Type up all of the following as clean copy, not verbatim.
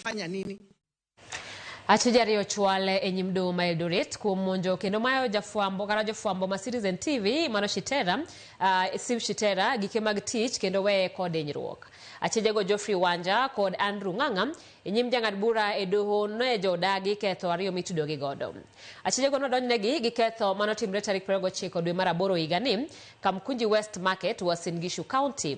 Mmefanya nini? Achije ariyo ochwal e nyim doho ma Eldoret kuom monjo kendo mayo jafwambo kata jofwambo ma Citizen TV mano Shitera, Steve Shitera gike mag tich kendo weye kod hinyruok. Achijego Geoffrey Wanja kod Andrew Ng'ang'a e nyim jang'ad bura e doho ne jodagi ketho ariyo mitudogi godo. Achijego nodonjnegi gi ketho manotimre tarik 29 dwe mar aboro higani Kamkunji West Market, Uasin Gishu County.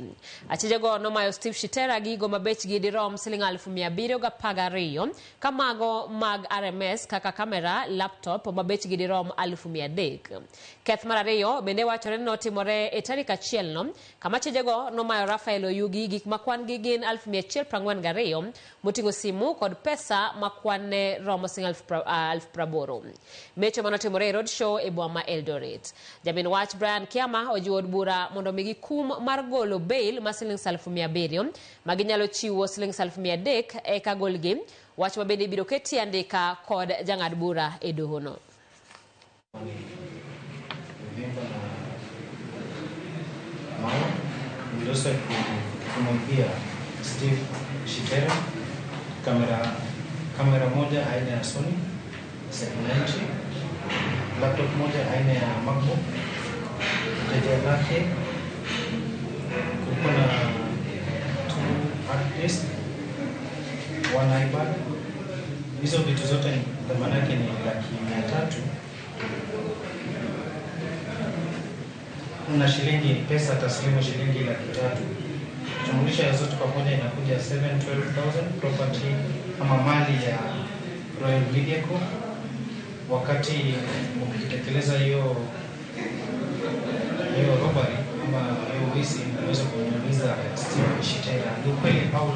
Achijego nomayo Steve Shitera gigo ma bechgi dirom siling 712,000 ka mago mag RMS kaka kamera, laptop ma bechgi dirom 300,000. Keth mar ariyo bende wachore ni notimore e tarik achielno kama achijego nomayo Raphael Oyugi gik ma kwan gi gin 142,000 moting'o simu kod pesa ma kwan ne romo siling 80,000. Mecho manotimore e road show e boma ma Eldoret. Jamin wach Brian Kiama ojiwo od bura mondo omigi kum mar golo bail ma siling 700,000 ma ginyalo chiwo siling 300,000 eka golgi, wach ma bende ibiro ketie andika kod jang'ad bura e dohono. Uvimba na mawe niliweza kumwibia Steve Shitera kamera moja aina ya Sony 7 inch, laptop moja aina ya MacBook, chaja lake, kulikuwa na 2 hard disk, 1 iPad. Hizo vitu zote dhamana yake ni 300,000 na shilingi pesa taslimu shilingi 300,000. Jumlisha ya zote pamoja inakuja 712,000 property ama mali ya Royal Media Group. Wakati ukitekeleza hiyo robbery ama hiyo wizi, unaweza kumuuliza Steve Shitera ni kweli au